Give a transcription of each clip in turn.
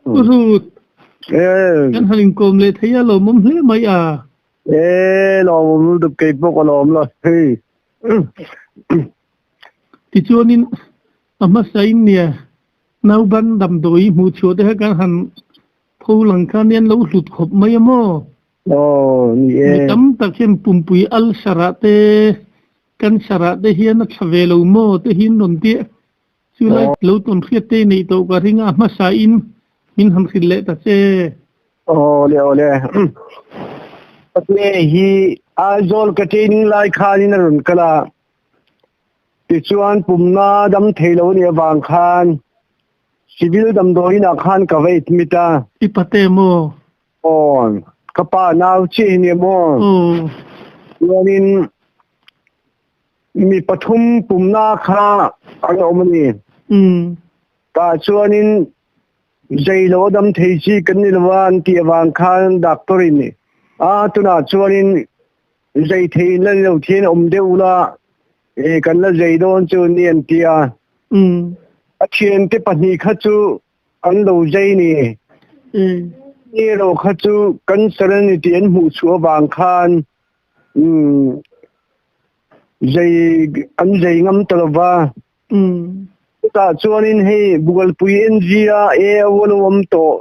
Pu Hrut, kan han inkawm leh thei a lawmawm hle mai a. E lawmawm lutuk kei pawh ka lawm lo hei. Tichuanin a hmasain nia nauban damdawi hmuh chhuah te kha kan han pho lang khan hian lo hlut khawp mai a maw? Aw ni e. Mi tam tak hian pumpui ulcer ah te cancer ah te hian a tha ve lo maw te hi an rawn ti a. Chu lai lo tawn hriat te neih tawh ka ring a, hmasa in min han hrilh leh ta che. Aw le aw le. Pate hi Aizawl ka training lai khanin a rawn kal a, tichuan pumna dam thei lo a nih avang khan civil damdawiin ah khan ka va admit a. I pate maw? Aw, ka pa nau chiah hi nia maw? Aw. Chuanin Mi pathum pumna kha an awm a ni. Tah chuanin zei lo a dam thei chi kan ni lo a an tih avang khan doctor in a tunah chuanin zei thei in la ni lo thian awm deuh ula e kan la zei dawn chu ni an ti a. A thiante pahnih kha chu an lo zei ni. Ni ro kha chu cancer a ni tih an hmuh chhuah avang khan Zei an zei ngam ta lova. Chutah chuanin hei Bugalpui NG a e a lo awm tawh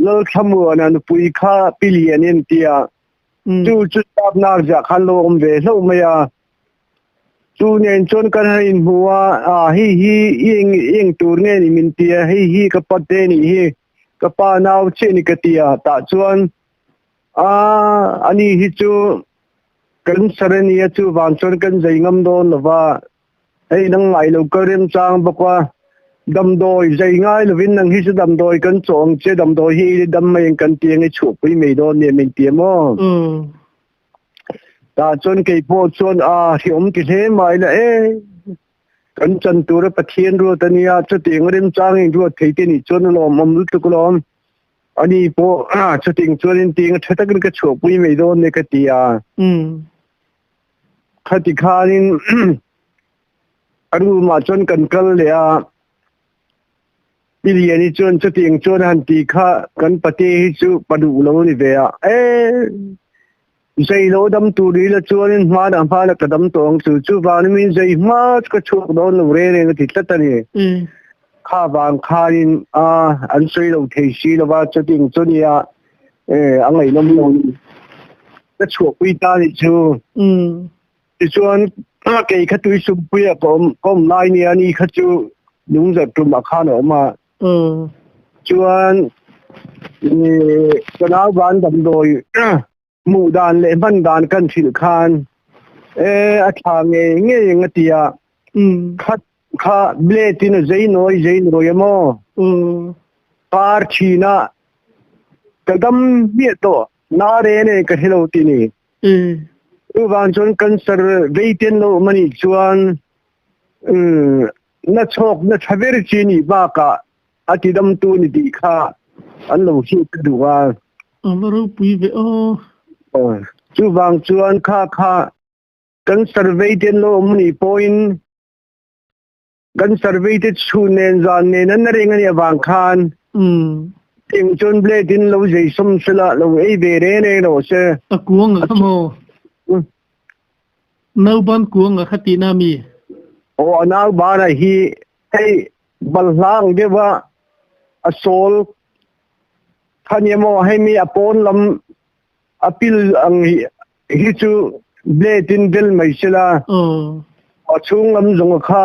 Lalthlamuana nupui kha Pi Lian in tia. Chu chu tapnak ziah khan lo awm ve hlauh mai a. Chu nen chuan kan han inhmu a, a hei hi i eng eng tur nge ni min tia, hei hi ka pate nih hi, ka pa nau chiah ni ka tia. Tah chuan a ani hi chu Kan sar a nia chuvang chuan kan zei ngam dawn lo va, hei nang ngai lo ka remchang bawk a, damdawi zei ngai lovin nang hi chu damdawi kan chawh ang che, damdawi hi i dam mai ang kan ti ang i chhuahpui mai dawn nia min ti a maw? Tah chuan kei pawh chuan a hreawm ti hle mai la e, kan chan tura Pathian ruat a nia, chutiang remchang in ruat thei te nih chuan a lawmawm lutuk alawm. Ani pawh chuting chuanin ting tha takin ka chhuahpui mai dawn ne ka ti a. Khati khanin a room ah chuan kan kal leh a. Pi Liani chuan chuting chuan han ti kha kan pate hi chu pa duh lo ni ve a. E zei lo dam tur ni la chuanin hmanah hmanah ka dam tawh ang chu. Chuvangin min zei hma chu ka chhuak dawn lo reng reng a ti tlat a ni. Kha vang khanin a an sawi lo thei si lova chuting chu nia a ngaihnawm lo ka chhuahpui ta nih chu. Tichuan kei kha tui sumpuia ka awm ka awm lai nia ni kha chu lungzar tumah khan a awm a. Chuan ka nau van damdawi hmuh dan leh hman dan kan hrilh khan e a thla ngei ngei ang a ti a. Kha kha blade in a zei nawi zei nawi a maw? Par thin a ka dam hmiah tawh na re nei ka hre lo ti ni. Chuvang chuan cancer vei ten lo awm a nih chuan Na chhawk na tha ber chi nih bakah a tidamtu ni tih kha an lo hriat ka duh a. A va ropui ve aw. Chuvang chuan kha kha kan survey te an lo awm anih pawhin kan survey te chhun nen zan nen an reng anih avang khan eng chuan blade in lo zei sawm sela lo ei ve reng reng rawh se. A kuang a kha maw? Nauban kuang a kha tihna mi? Aw a naubana hi hei balhla ang deuh a a sawl kha nia maw hei mi a pawn lam a pil ang hi hi chu blade in vel mai sela a chhung lam zawng kha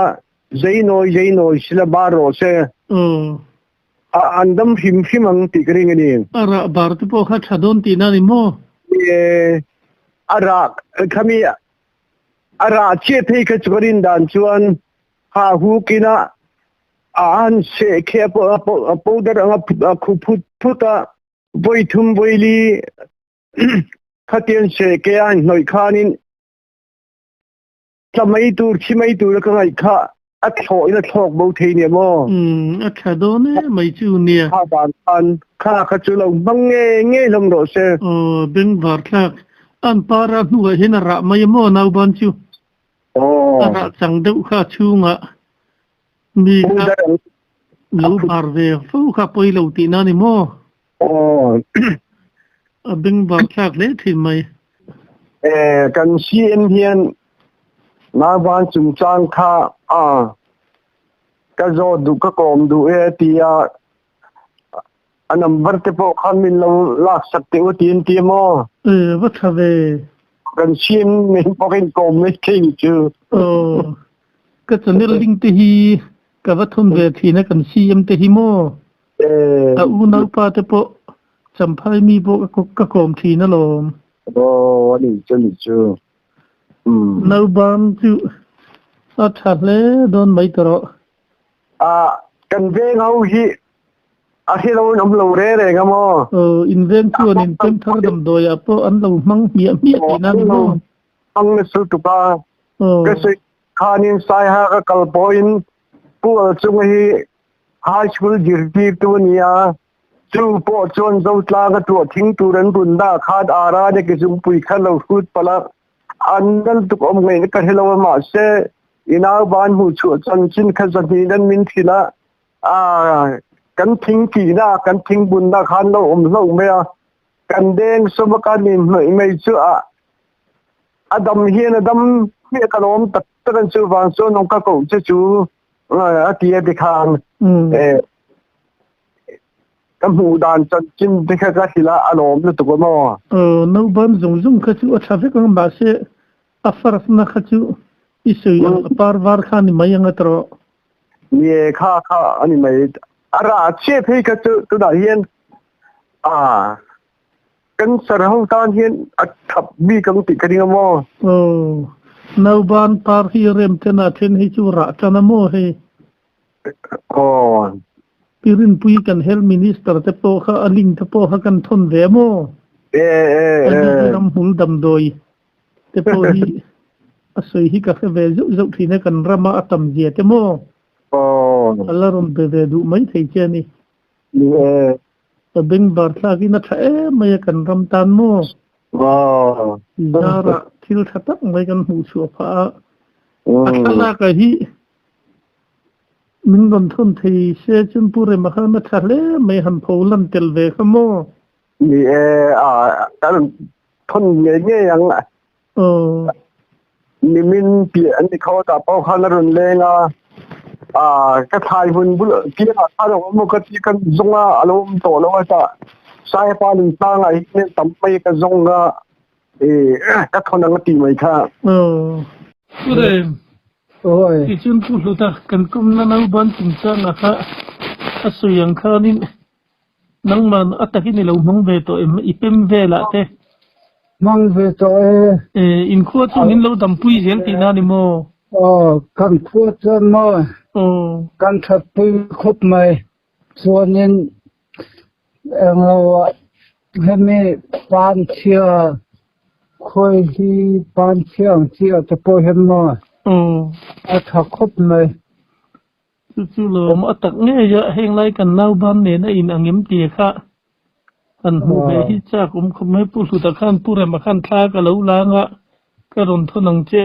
zei nawi zei nawi sela bar rawh se a an dam hrim hrim ang tih ka ring a ni. A rah bar te pawh kha tha dawn tihna a ni maw? E, a rah khami a rah chiah phei kha chu ka rin dan chuan ha hukin a a han seh khi a powder anga a khu phut phut a voi thum voi li khatian seh ke a han hnawih khanin Tla mai tur, thi mai tur a ka ngaih kha a thlawh in a thlawk bo thei nia maw? Umm, a tha dawn e mai chu nia. Kha van khan kha kha chu lo hmang ngei ngei hlawm rawh se. Aw, bengvar thlak. An para hnuah hian a rah mai a maw nauban chu? Aw. A rah chang deuh kha a chhungah mi kha. Lo bar ve fo kha pawi lo tihna a ni maw? Aw. A bengvar thlak hle thin mai. Eh, kan CM hian Nauban chungchang kha a ka zawt duh ka kawm duh e tia a number te pawh khan min lo lak sak teh u tiin tia maw? Eh, va tha ve. Kan CM nen pawh ka inkawm mai thei chu. Aw, ka channel link te hi ka va thun ve thin a kan CM te hi maw? Eh. A unaupa te pawh Champhai mi pawh ka kawm thin alawm. Aw, ani chu ani chu. Um. Nauban chu a tha hle dawn mai ta rawh. Ah, kan veng ho hi a hre lo in awm lo re reng a maw? Aw, in veng chuan in pemthar damdawi ah pawh an lo hmang hmiah hmiah tihna ni maw? Hmang nasa lutuk a. Ka sawi khanin Saiha ka kal pawhin Pu Alchunga hi High School zirtirtu a ni a, chu pawh chuan Zotlang a tuah thing tur an run dah khan Ara leh Kezungpui kha lo hrut palh a, an nal tuk awm ngaihna ka hre lo a, mahse i nau ban hmuh chhuah chanchin kha zahnih nan min hrilh a, aa kan thing tihna kan thing bunna khan lo awm hlauh mai a, kan deng sawm a kan inhnawih mai chu a a dam hian a dam hmiah ka lawm tak tak an chuvang chuan awm ka koh che chu a ti a tikhan ka hmuh dan chanchin te kha ka hrilh a a lawm lutuk a maw. Nauban zawng zawng kha chu a tha vek ang mahse a first na kha chu i sawi ang a par var kha a ni mai ang a tawh. Ni e kha kha a ni mai a rah chiah phei kha chu tunah hian a Cancer ho tan hian a thap bik ang tih ka ring a maw? Aw, nauban par hi rem ten a then hi chu rah tan a maw hei? Aw. Pi Rinpui kan Health Minister te pawh kha a link te pawh kha kan thawn ve a maw? E e e. Ani ramhmul damdawi te pawh hi a sawi hi ka hre ve zeuh zeuh thin a kan rama a tam zia te maw? Aw. A la rawn be ve duh mai thei che a ni. Ni e. Ka bengvar thlakin a tha em mai a kan ram tan maw? Zarah thil tha tak mai kan hmuh chhuah phah a, a thlalak ah hi min rawn thawn thei se chuan Pu Rema khan a tha hle mai han pho lan tel ve kha maw? Ni e, a kan thawn ngei ngei ang. Aw. Nimin piah an ti kho ta pawh khan a rawn leng a, ah ka thlai hun bul piangah khan a awm ka ti kan zawng a, a lo awm tawh lo a tah Saipa lungtlangah hian tam mai ka zawng a, i ka thawn ang a tih mai kha. Aw. Pu Rem, tichuan Pu Hluta kan kawmna nauban chungchangah kha a sawi ang khanin Nangman a takin i lo hmang ve tawh em? I pem velah te. Hmang ve tawh e. E, inkhua chuan in lo dampui zel tihna a ni maw? Aw, kan khua chuan maw? Aw. Kan thatpui khawp mai. Chuanin englo ah hemi panchhia khawi hi panchhia ang chi ah te pawh hian maw? Aw. A tha khawp mai. Chu chu lawm a tak ngei a, heng lai kan nauban nen a in ang em tia kha han hmuh ve hi chak awm khawp mai. Pu Hluta khan Pu Rema khan thla ka lo lang a, ka rawn thawn ang che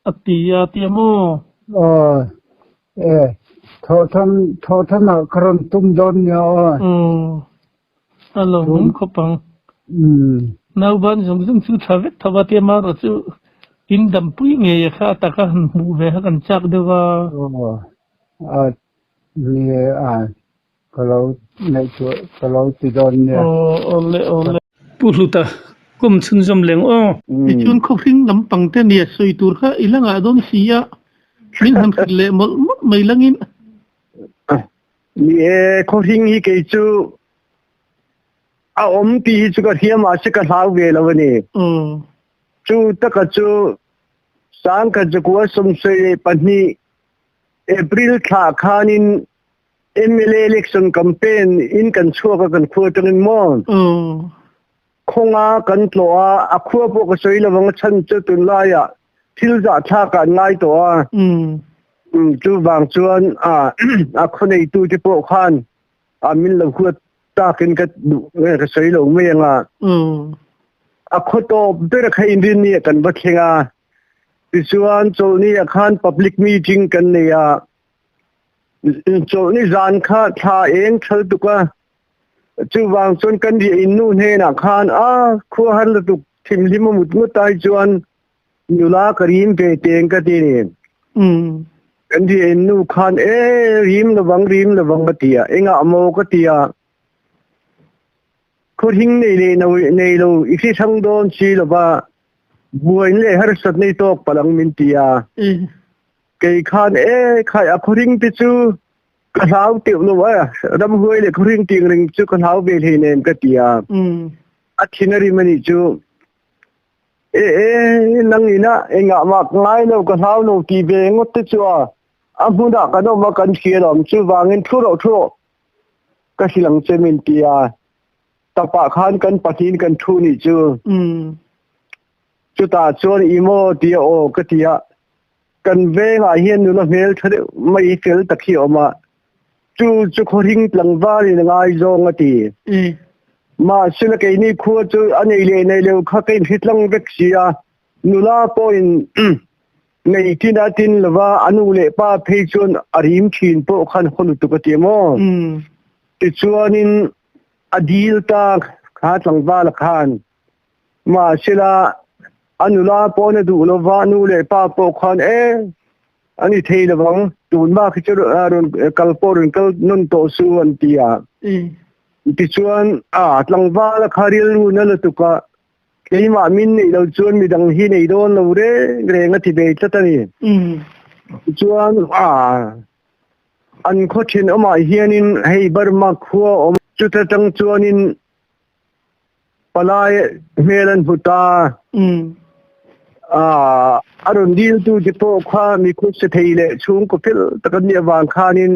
a ti a tia maw? Aw, e, thawhtan, thawhtanah ka rawn tum dawn nia aw. Aw, a lawmawm khawp ang. Nauban zawng zawng chu tha vek tho a tia marawh chu in dampui ngei a kha a taka han hmuh ve kha kan chak deuh a. Aw, a ni a, ka lo ngaihtuah ka lo ti dawn nia. Aw, awle awle. Pu Hluta, kum chhunzawm leng aw. Tichuan khawhring lampang te nia sawi tur kha i la ngah dawn si a, min han hrilh leh mawlh mawlh mai langin. Ni e, khawhring hi kei chu a awm tih hi chu ka hria mahse ka hlau ve lo a ni. Chu taka chu sangkhat zakua sawmsawi leh pahnih April thla khanin MLA election campaign in kan chhuak a kan khua atangin maw? Khawnga kan tlawh a, a khua pawh ka sawi lovang a chhan chu tunlaiah thil zahthlak ah an ngai tawh a. Chuvang chuan a khaw neitu te pawh khan min lo huat takin ka duh nge ka sawi lo mai ang a. A khaw tawp ber kha inrinni ah kan va thleng a. Tichuan chawlhni ah khan public meeting kan nei a. Chawlhni zan kha thla eng thal tuk a, chuvang chuan kan riah in nu hnenah khan a khua har lutuk thimhlim a mut ngawt ai chuan nula ka rim ve teng ka ti ni. Kan riah in nu khan e rim lovang rim lovang ka ti a, engah maw ka ti a, khawhring nei leh nei lo i hri hrang dawn si lova buain leh harsat nei tawk palh ang min ti a. Kei khan e khai a khuaring te chu ka hlau teuh lo a ramhuai le khuaring ting ring chu ka hlau ve hlei nem ka ti a a thin a rim ani chu e e nang ina engah mak ngai lo ka hlau lo ti ve ngawt te chu a a hmunah kan awm a kan hria lawm chuvangin thu rawh thu rawh ka hrilh ang che min ti a tapah khan kan pahnih kan thu ni chu chutah chuan i maw tia aw ka ti a Kan vengah hian nula hmel tha deuh mai fel tak hi a awm a, chu chu khawhring tlangval in a ngaizawng a ti. Mahse la keini khua chu a nei leh nei lo kha ka inhri tlang vek si a, nula pawhin nei tin a tin lova a nu leh pa phei chuan a rim thin pawh khan haw lutuk a ti a maw? Tichuanin a dil ta kha tlangvala khan Mahsela, a nula pawhin a duh lova, a nu leh pa pawh khan e, a ni thei lovang, tun bak hi chu rawn kal pawh rawn kal nawn tawh su an ti a. Tichuan, a tlangval a kha rilru na lutuk a, keimah min neih lo chuan midang hi nei dawn lo reng reng a ti ve tlat a ni. Tichuan, a an khaw thenawmah hianin hei Burma khua awm chuta tang chuanin Palai hmel an hmu ta. A rawn diltu te pawh kha mi khawsa thei leh chhungkaw fel tak an nih avang khanin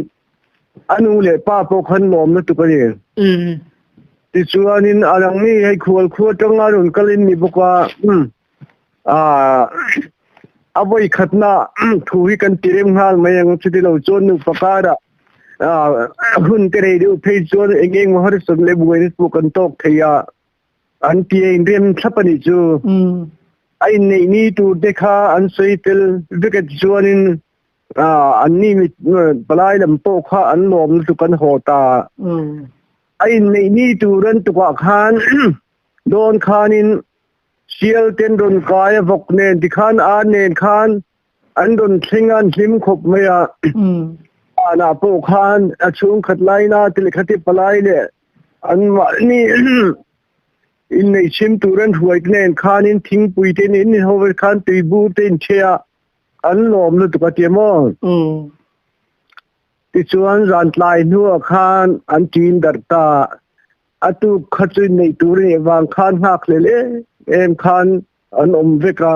a nu leh pa pawh khan lawm lutuk a ni. Tichuanin a dang mi hei khual khua atanga rawn kal in ni bawk a, a vawi khatna thu hi kan ti rem nghal mai ang chuti lo chuan nupa karah hun te rei deuh phei chuan eng eng maw harsat leh buaina pawh kan tawk thei a an ti a inrem thlap a nih chu a inneih ni tur te kha an sawi fel vek a tichuanin an ni mit palai lam pawh kha an lawm lutuk an haw ta a inneih ni tur an tukah khan dawn khanin sial ten rawn kai a vawk nen tikhan ar nen khan An rawn thleng a, an hlim khawp mai a. Vanah pawh khan a chhungkhat laina te leh khati palai leh anmahni innei chhim tur an hruai te nen khanin thingpui te in in ho vel khan tuibur te in ṭheh a, an lawm lutuk a tia maw? Tichuan zan tlai hnuah khan an ṭin darh ta. A tuk kha chu inneih tur a nih vang khan nghakhlel em em khan an awm vek a.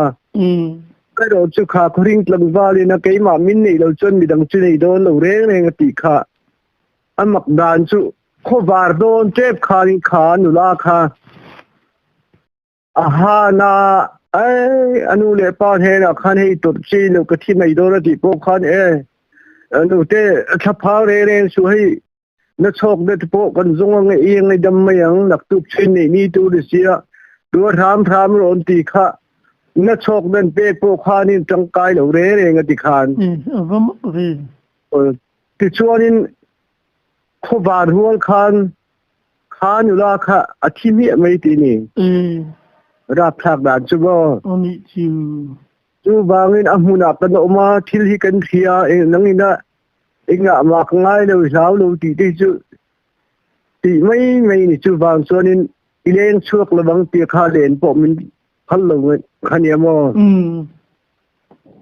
Erawh chu kha khawhring tlangval in a keimah min neih lo chuan midang chu nei dawn lo reng reng a tih kha. A mak dan chu khawvar dawn tep khanin kha nula kha a han a, Ai, a nu leh pa hnenah khan hei tawrh chi lo ka thi mai dawn a tih pawh khan e, nute thlaphang reng reng suh hei Na chhawk na te pawh kan zawng ang i ngai dam mai ang naktuk chin neih ni tur ni sia tua hram hram rawh an ti kha na chhawk nan pek pawh khanin tangkai lo reng reng a ti khan. A va mak ve. Tichuanin khawvar rual khan kha nula kha a thi hmiah mai ti ni. Rapthlak dan chu maw. Anih chu. Chuvangin a hmunah kan awm a thil hi kan hria nangin a Engah mah ka ngai lo, i hlau lo tih te hi chu tih mai mai ni. Chuvang chuanin i leng chhuak lovang tih kha len pawh min phal lo kha nia maw?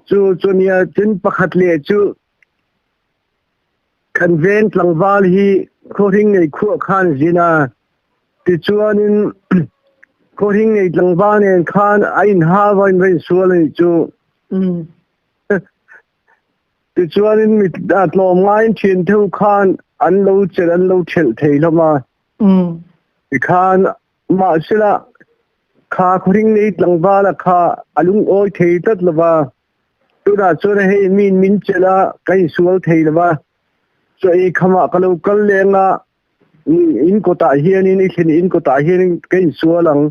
Chu chu nia, tin pakhat leh chu kan veng tlangval hi khawhring nei khuah khan zin a, tichuanin khawhring nei tlangval nen khan a inhau a, in va insual a nih chu. Tichuanin mi tlawmngaiin ṭhian theuh khan an lo chelh an lo ṭhelh thei hlawm a. Tikhan mahsela kha khawhring nei tlangvala kha a lungawi thei tlat lo va. Tunah chuan hei miin min chelh a, ka insual thei lo va. Chaw ei khamah ka lo kal leng a, in kawtah hianin i thlen in kawtah hianin ka insual ang.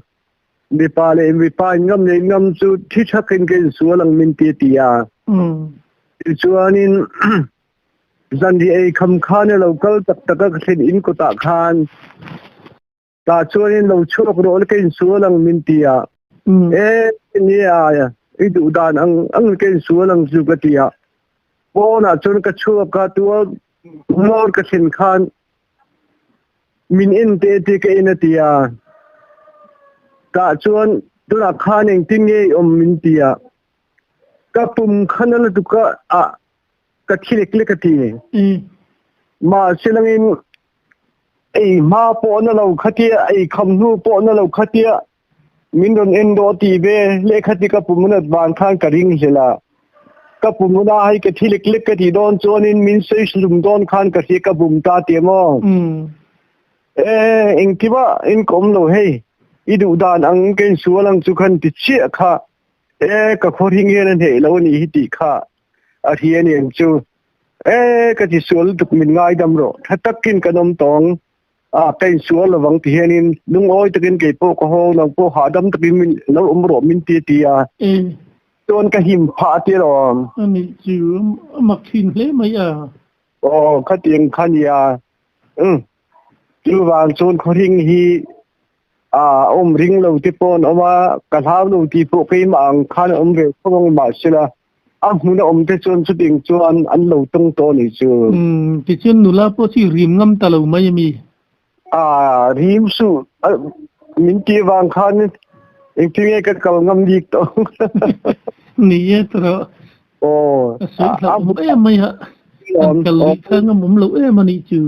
Mipa leh mipa in ngam leh ngam chu thi thakin ka insual ang min ti a ti a. Tichuanin Zanriah ei kham khan a lo kal taktak a ka thlen inn kawtah khan tah chuan in lo chuak rawh le ka insual ang min ti a. E ni a i duh dan ang ang ka insual ang chu ka ti a. Pawnah chuan ka chuak a tua mawr ka thlen khan min en te ti ka en a ti a. Tah chuan tunah khan engtin nge i awm min ti a. Ka pum khan a lutuk a a ka thi lek lek a ti. Mahse langin ei hma pawh na lo khatia ei kham hnu pawh na lo khatia min rawn en dawh ti ve lehkha ti ka pum nat vang khan ka ring hlel a. Ka pum na hei ka thi lek lek ka ti dawn chuanin min sawi hlum dawn khan ka hria ka bum ta ti maw. E engkima in ka awm lo hei i duh dan ang ka insual ang chu khan ti chiah kha e ka khaw hring hian a hneh lo a nih hi tih kha a hria a ni ang chu. E ka ti sual lutuk min ngaidam rawh tha takin kan awm tawng a ka insual lovang ti hianin lungawi takin kei pawh ka haw nang pawh hahdam takin min lo awm rawh min ti a ti a. Chuan ka him phah a ti alawm. A nih chu a mak thin hle mai a. Aw khatiang kha nia. Umm chuvang chuan khawhring hi a awm ring lo te pawh an awm a, ka hlau lo tih pawh keimah ang khan an awm ve tho ang mahsela a hmun a awm te chuan chuting chuan an lo tawng tawh a nih chu. Umm tichuan nula pawh chu i rim ngam ta lo mai a mi? A rim suh min tih vang khan engtin nge ka kal ngam bik tawh. Ni e tawh. Aw. A sawi hlauh awm em mai a, an kal leh kha ngam awm lo em a nih chu.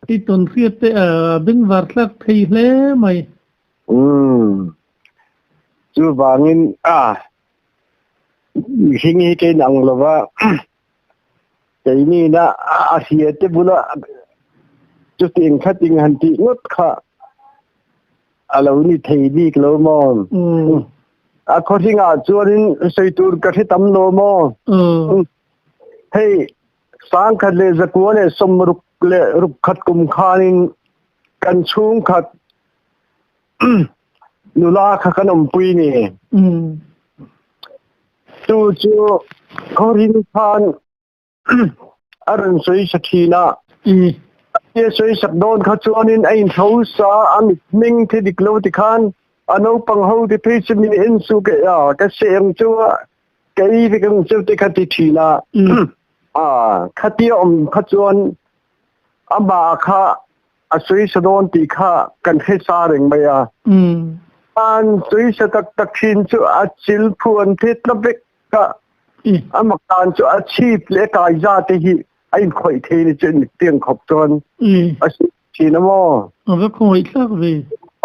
I tawn hriat te a bengvar thlak thei hle mai. Umm. Chuvangin a mihring hi kei nang lova keini na a hria te bula chuting khating han tih ngawt kha a lo ni thei bik lo maw. A khawhringah chuanin sawi tur ka hre tam lo maw. Hei Sangkhat leh zakua leh sawmruk leh rukkhat kum khanin kan chhungkhat nula kha kan awmpui ni. Tu chu khawrin khan a rawn sawi sa thin a. A sawi sak dawn kha chuanin a intho sa a mitmeng thi dik lo ti khan a naupang ho ti phei chu min en su ke a ka seng chu a Kei vek ang chu te kha ti thin a. A khatia awm kha chuan amah kha a sawi sa dawn tih kha kan hre sa reng mai a. An sawi sa tak tak thin chu a chil phu an thlet na vek a. A mak dan chu a chhip leh a kaiza te hi a inkhawih thei ni chu tiang khawp chuan a sawi thin a maw. A va khawih thlak ve.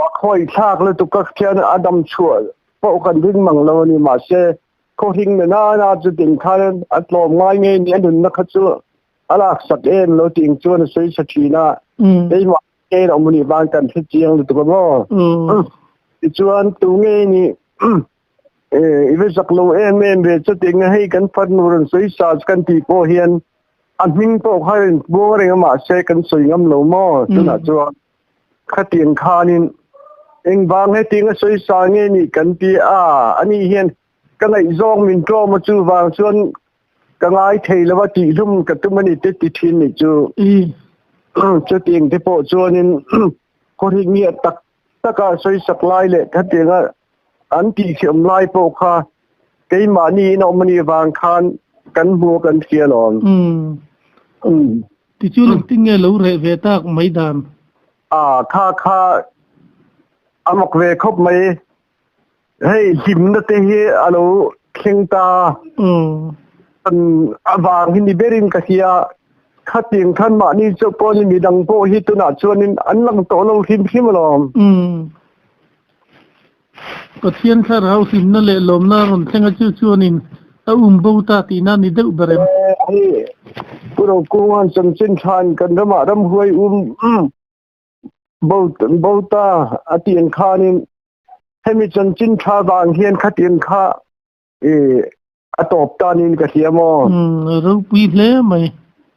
A khawih thlak lutuk a khian a dam chhuah pawh kan ring mang lo a ni mahse khawhring na na na chu ting khan a tlawm ngai nge ni a nunna kha chu a lak sak em lo ting chuan a sawi sa thin a keimah ke lo muni van kan hre chiang lutuk a maw tichuan tu nge ni i ve zak lo em em ve chu ting hei kan farnu rawn sawi sa kan tih pawh hian a hming pawh kha in buang reng a mahse kan sawi ngam lo maw tunah chuan Khatiang khanin engvang hetiang a sawi sa nge nih kan ti a, ani hian ka ngaihzawng min tlawm a chuvang chuan ka ngai thei lo a tihhlum ka tum a ni te ti thin nih chu. Chutiang te pawh chuanin khawhrik ngiah tak taka sawisak lai leh khatianga an tihkhiam lai pawh kha keimahni in a awm a nih vang khan kan hmu a kan hria alawm. Tichuan engtin nge lo reh ve tak mai dan? A, kha kha a mak ve khawp mai. Hei hlimna te hi a lo thleng ta. A vang hi ni berin ka hria. Khatiang khan mahni chauh pawh ni midang pawh hi tunah chuanin an lang tawh lo hrim hrim alawm. Pathian thlarau hlimna leh lawmna rawn thleng a chu chuanin a um bo ta tihna ni deuh ber em? Hei Pu Rokunga'n chanchin than kan ramah ramhuai um bo bo ta a tih ang khanin hemi chanchin tha vang hian khatiang kha i a tawp tanin ka hria maw? Ropui hle mai.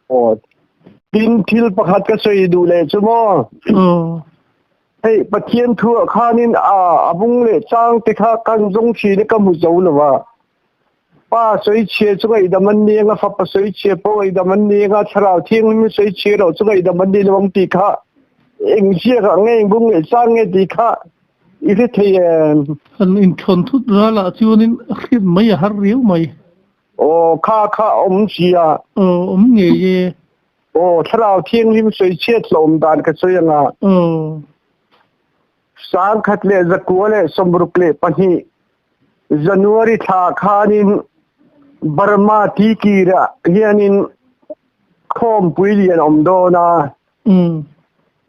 Aw. Tin thil pakhat ka sawi duh leh chu maw? Hei Pathian thu ah khanin a a bung leh chang te kha kan zawng thin a ka hmu zo lo a. Pa sawichhia chu ngaihdam an ni anga, Fapa sawichhia pawh ngaihdam an ni anga, Thlarau Thianghlim sawichhia erawh chu ngaihdam an ni lo ang tih kha eng ziakah nge eng bung leh chang nge tih kha i hre thei em? Han inthawn thut ralah chuanin a hriat mai a har riau mai. Aw, kha kha a awm sia. Aw, awm ngei e. Aw, Thlarau Thianghlim sawichhiat hlawm dan ka sawi anga. Aw. 1962 January thla khanin Burma tikirah hianin khawmpui lian awm dawn a.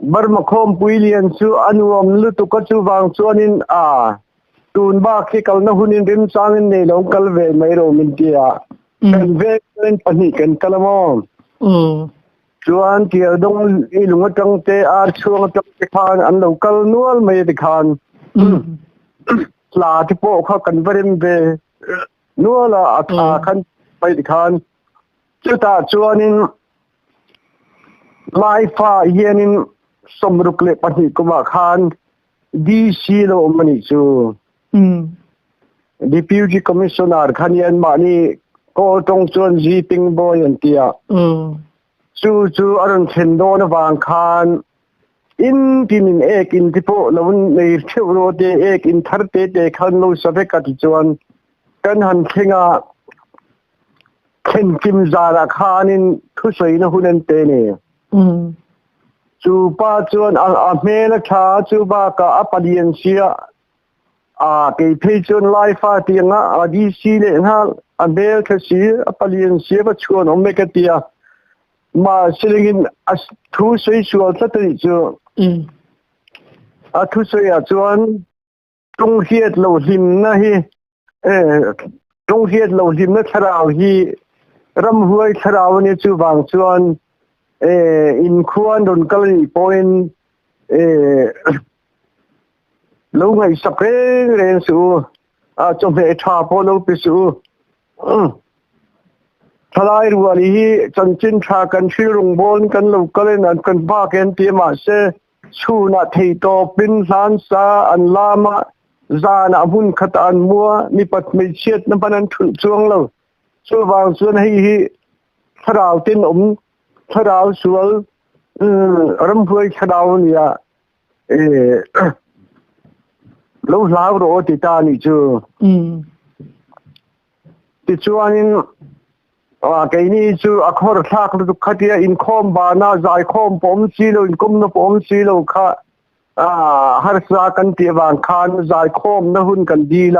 Burma khawmpui lian chu a nuam lutuk a, chuvang chuanin a tun bak hi kalna hunin remchangin nei lo kal ve mai ro min ti a. Kan veng pahnih kan kal a maw? Chuan Tialdawng i lung atang te, ar chhuang atang te khan an lo kal nual mai ti khan hla te pawh kha kan va rem ve nual a, a tha khan mai ti khan chutah chuanin Laifa hianin 62 kumah khan DC lo awm a nih chu. Deputy Commissioner khan hian mahni Kawl tawng chuan Ziping Boy an ti a. Chu chu a rawn thlen dawn avang khan in tinin ek in te pawh lo nei theuh rawh te, ek in thar te te khan lo sa vek a ti chuan kan han thleng a, thlen kim zarah khanin thusawina hun an pe ni. Chu pa chuan a hmel a tha a, chu bakah a palian sia a kei phei chuan Laifa tih anga a DC lehnghal a hmel tha si a palian sia va chhuan awm e ka ti a, mahse lengin a thu sawi sual tlat a nih chu. A thusawiah chuan Ṭawng hriat lo hlimna hi ṭawng hriat lo hlimna thlarau hi ramhuai thlarau a nia chuvang chuan inkhua an rawn kal a nih pawhin lo ngaihsak reng reng suh u, chawhmeh tha pawh lo pe suh u. Thalai rual hi chanchin tha kan hril rawngbawlin kan lo kal in an kan bak e an ti a mahse Chhunah theitawpin hlansa an lam a, zanah hmun khatah an mu a, mipat hmeichhiatna hman an thulh chuang lo. Chuvang chuan hei hi thlarau tenawm, thlarau sual, ramhuai thlarau a nia, lo hlau rawh aw ti ta a nih chu. Tichuanin Keini chu a khawr thlak lutuk kha tia inkhawm bana zaikhawm pawh awm si lo, inkawmna pawh awm si lo kha harsa kan tih avang khan zaikhawmna hun kan dil a,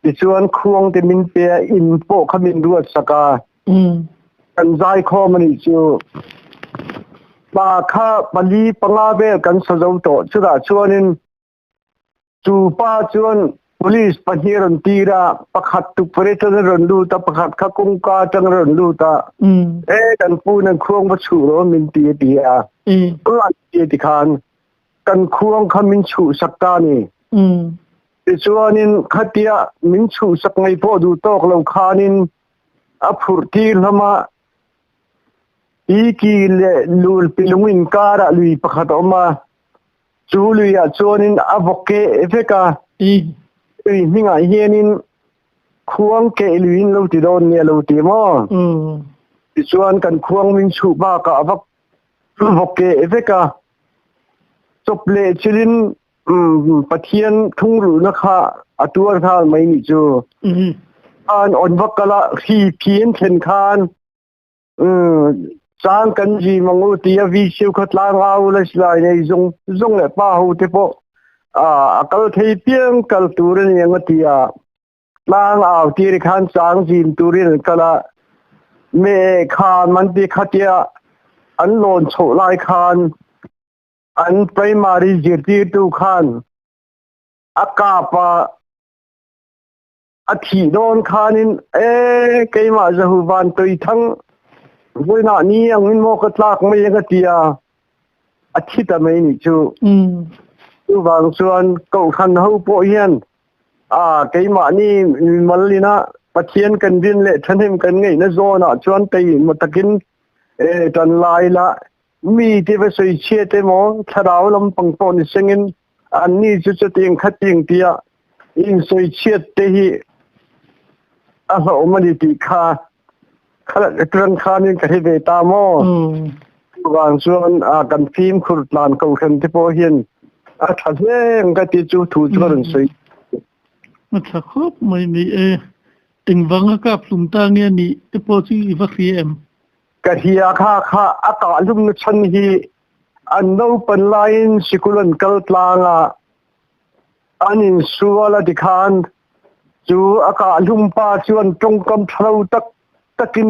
tichuan khuang te min pe a, in pawh kha min ruat sak a, kan zaikhawm a nih chu. Pa kha pali panga vel kan sa zo tawh, chutah chuanin Chu pa chuan police pahnih a rawn tir a, pakhat tukverh atang a rawn lut a, pakhat kha kawngka atang a rawn lut a. E kan pu nan khuang va chhuh rawh min ti a ti a. An ti a ti khan kan khuang kha min chhuh sak ta ni. Tichuanin khatia min chhuh sak ngei pawh duh tawk lo khanin a phurh tir hlawm a, Tiki leh Lulpi lung inkarah lui pakhat a awm a. Chu luiah chuanin a vawk keh vek a, lui hmingah hianin khuang keh luiin lo ti dawn nia lo ti maw? Tichuan kan khuang min chhuh bakah a va vawk keh vek a, chawp leh chilin Pathian thungrulhna kha a tuar nghal mai nih chu. Khan on va kal a, hri phi an thlen khan Chang kan zi mang u tia VCU kha tlang au la silai nei zung zung leh pa ho te pawh a kal thei piang kal tur a ni ang a ti a. Tlang au tir khan chang zim turin an kal a. Me khan man ti khatia an lawn chhoh lai khan an primary zirtirtu khan a kap a. A thih dawn khanin e keimah Zahu van toi thang voinah ni angin maw ka tlak mai ang a ti a, a thi ta mai nih chu. Chuvang chuan kohhran ho pawh hian a keimah ni mimal ina Pathian kan rin leh thahnem kan ngaihna zawnah chuan tei maw takin e tan lai la mi te va sawi chhiat emaw thlarau lampang pawh ni sengin anni chu chutiang khatiang tia insawi chhiat te hi A hlauhawm a ni tih kha kha khanin ka hre ve ta maw? Chuvang chuan kan fimkhur tlan kohhran te pawh hian a tha hle ang ka ti chu thu chu ka rawn sawi. A tha khawp mai ni e. Engvanga kap hlum ta nge nih te pawh chu i va hria em? Ka hria kha kha a kah hlumna chhan hi an naupan laiin sikul an kal tlang a, an insual a tikhan chu a kah hlum pa chuan tawngkam tha lo tak takin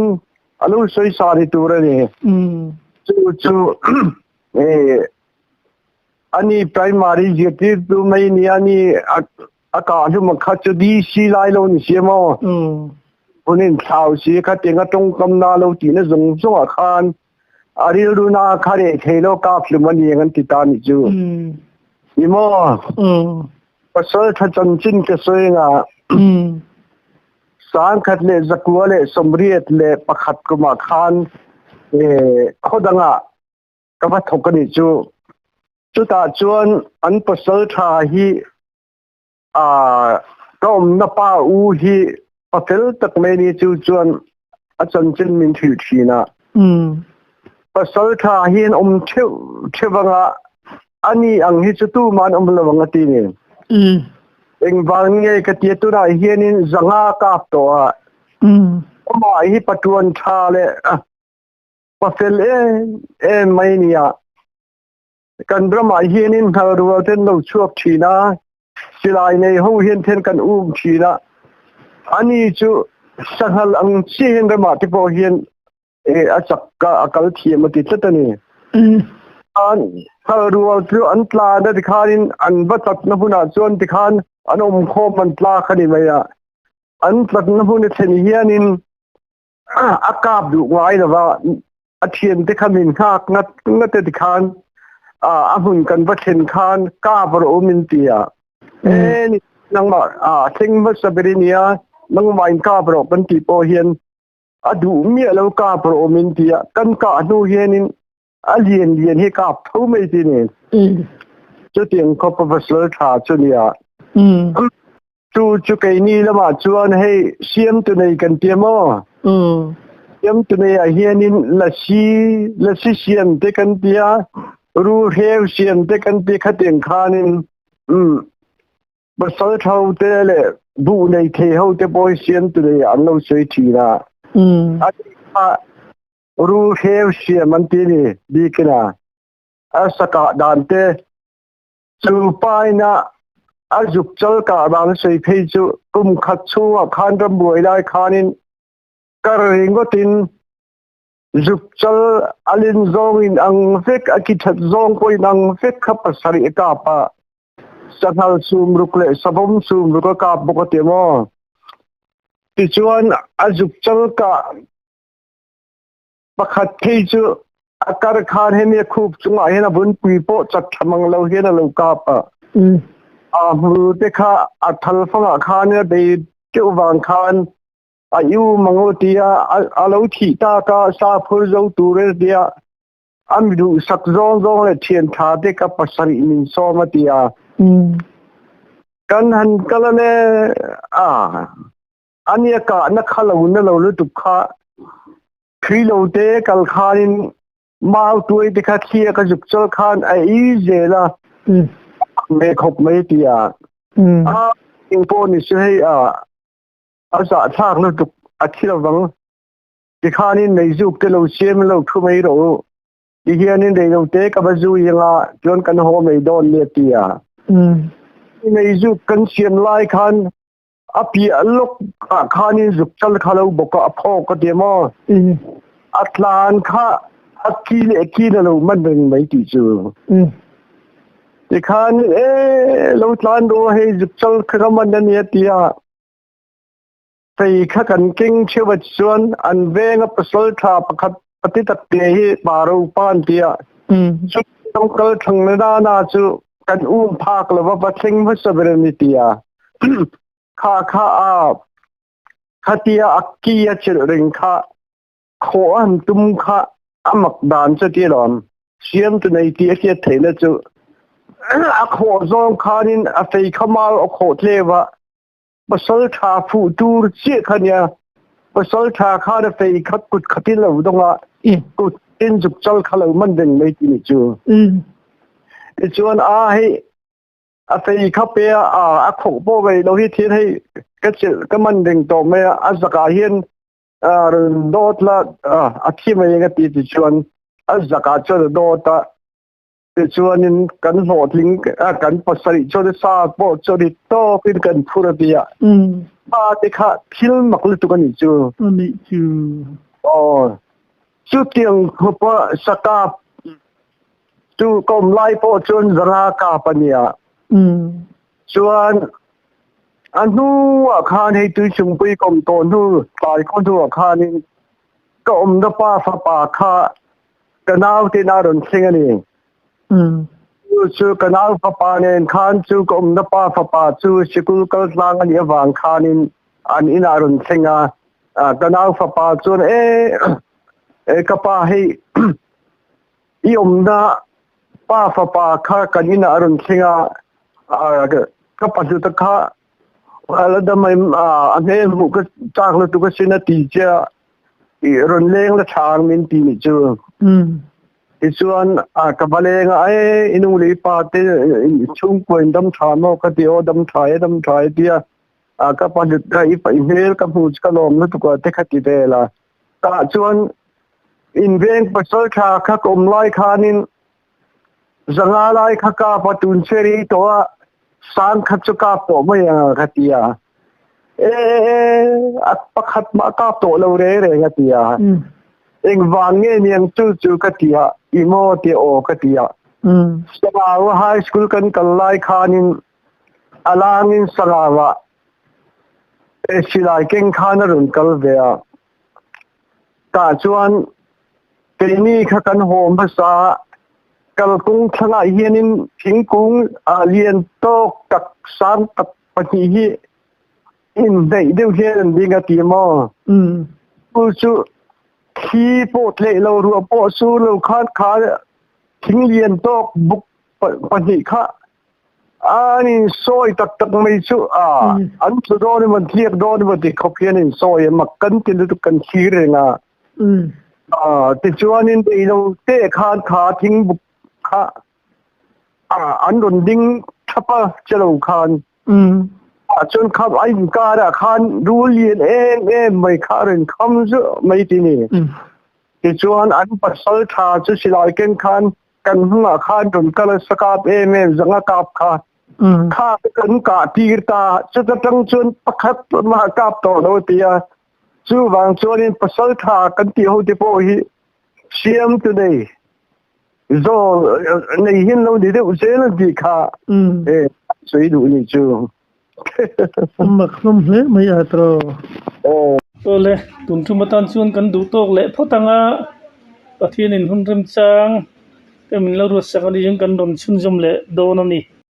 a lo sawi sa ni tur a ni. Chu chu ani primary zirtirtu mai nia ni a kah hlum a kha chu DC lai lo ni si maw? Hun in thlau si kha tianga tawngkam na lo tihna zawng zawngah khan a rilru na kha reh thei lo kap hlum a ni ang an ti ta nih chu. Ni maw? Pasal tha chanchin ka sawi nga 1981 kumah khan khaw dangah ka va thawk a nih chu. Chutah chuan an pasal tha hi ka awmna pa u hi pa fel tak mai ni chu chuan a chanchin min hrilh thin a. Pasal tha hi an awm theuh theuh anga ani ang hi chu tuman awm lo ang a ti ni. Engvang nge ka tia tunah hianin zanga kap tawh a. Amah hi patuan tha leh pa fel em em mai nia. Kan ramah hianin hngal rual ten lo chhuak thin a, silai nei ho hian then kan um thin a. Ani chu sanghal ang chi hian ramah te pawh hian a chak ka a kal thiam a ti tlat a ni. An hngal rual chu an tlan a tikhanin an va tlatna hunah chuan tikhan an awm khawm an tlak a ni mai a. An tlatna hun a thlen hianin a kap duh ngai lova a thiante kha min nghak ngat ngat e tikhan a hmun kan va thlen khan kap rawh u min ti a e ni nangmah a thleng hmasa ber i nia nangmah in kap rawh kan tih pawh hian a duh miah lo kap rawh u min ti a kan kah hnu hianin a lian lian hi kap tho mai ti ni chutiang khawp a pasal tha chu nia Chu chu keini lamah chuan hei siamtu nei kan tia maw? Siamtu nei ah hianin lasi lasi siam te kan tia, ruhreu siam te kan ti khatiang khanin um pasal tho te leh buh nei thei ho te pawh hi siamtu nei ah an lo sawi thin a. A ruhreu siam an ti ni bikin a. A sakah dan te Chu paina a zuk chal kah dan sawi phei chu kum khat chhungah khan rambuai lai khanin kar ringawtin zuk chal a lin zawngin ang vek a ki that zawng pawhin ang vek kha pasarih a kap a, sanghal sumruk leh savawm sumruk a kap bawk a ti maw? Tichuan a zuk chal kah Pakhat phei chu a kar khan hemi a khup chungah hian a vunpui pawh chat tha mang lo hian a lo kap a. A hmur te kha a thal fangah khan a bei teuh vang khan a iu mango tia a lo thih tak a sa phur zo tur e tia a mi duhsak zawng zawng leh thian tha te ka pasarih min sawm a tia. Kan han kal a le a Ania kahna kha lo na lo lutuk kha thui lo te kal khanin mau tuai te kha thlia ka zuk chal khan a ei zel a me khawp mai tia a eng pawh ni se hei a a zahthlak lutuk a thi lovang tikhanin meizuk te lo siam lo thu mai rawh u tihianin rei lo te ka va zui anga chuan kan haw mai dawn nia tia meizuk kan siam lai khan A piah lawk ah khanin zuk chal kha lo bawk a, a phawk a ti maw? A tlan kha a ki leh ki na lo man reng mai tih chu. Tikhan e lo tlan rawh hei zuk chal kha ka man a nia tia fei kha kan keng theuh a chuan an veng a pasal tha pakhat pati tak te hi pa ro pa an tia chu kal thang na na chu kan um phak lova va thleng hmasa ber a ni tia kha kha a khatia a ki a chelh reng kha khawh an tum kha a mak dan chu ti lawm siam tu nei ti a hriat theihna chu a khawh zawng khanin a fei kha mau a khawh tlewa. Pasal tha fuh tur chiah kha nia. Pasal tha khan a fei khat kut khatin lo dong a, kut in zuk chal kha lo man ding mai ti ni chu. Tichuan a hei a fei kha pe a a khok po vei lo hi thil hei ka chil ka man ding to mai a a zaka hian dawt la a thi mai nga ti ti chuan a zaka chuan a dawt a Tichuanin kan hlawhtling a kan pasarih chuan sa pawh chu rit tawkin kan phur a ti a. Pa te kha thil mak lutuk a nih chu. A nih chu. Aw. Chutiang khawpa sakap chu ka awm lai pawh chuan zara kap a nia. Chuan a hnuah khan hei tuichungpui ka awm tawh hnu tlai khaw hnuah khanin ka awmna pa fapa kha Ka nau tin a rawn thleng a ni. Chu chu ka nau fapa nen khan chu ka awmna pa fapa chu sikul kal tlang a nih avang khanin an inah a rawn thleng a. Ka nau fapa chuan e e ka pa hei i awmna pa fapa kha kan inah a rawn thleng a, ka pahluta kha a la dam em a hmel hmuh ka chak lutuk asin a ti che a. I rawn leng la ṭhang min ti nih chu. Tichuan ka va leng a, e i nu leh i pa te chhungkua in dam ṭha maw ka ti aw dam ṭha e dam ṭha e tia ka pa hlut kha i pa i hmel ka hmu chu ka lawm lutuk a te kha ti vel a. Tah chuan inveng pasal ṭha kha ka awm lai khanin zanga lai kha kap a tun cheri tawh a sang kha chu kap tawh mai ang ka ti a. E a pakhat mah kap tawh lo re reng a ti a. Engvang nge niang chu chu ka ti a, i maw ti aw ka ti a. Sangau High School kan kal lai khanin a langin Sangauah silai keng khan a rawn kal ve a. Tah chuan keini kha kan haw hmasa a, kalkawng thlangah hianin thingkung lian tawk tak sang tak pahnih hi inhnaih deuh hian an ding a ti maw? Chu chu thli pawh tleh lo ruah pawh sur lo khan kha thing lian tawk buk pahnih kha An insawi tak tak mai chu a, an tlu dawn emaw an tliak dawn emaw ti khawp hian an insawi a, mak kan ti lutuk kan thlir reng a. Tichuanin beilo te khan kha thingbuk kha an rawn ding thap a chelo khan. Chuan kha a inkarah khan rul lian em em mai kha a rawn kham zuah mai ti ni. Tichuan an pasal tha chu silai ken khan kan hnungah khan rawn kal a sakap em em zanga kap kha kha kan kah tir ta chuta tang chuan pakhat mah kap tawh lo ti a chuvang chuanin pasal tha kan tih ho te pawh hi siam tu nei zo nei hin lo ni deuh zel an tih kha e sui duh ni chu mak hlawm hle mai a tro tawle tun tum atan chuan kan duh tawk leh phawt anga Pathianin hun remchang te min lo ruatsak a ni hian kan rawn chhunzawm leh dawn a ni.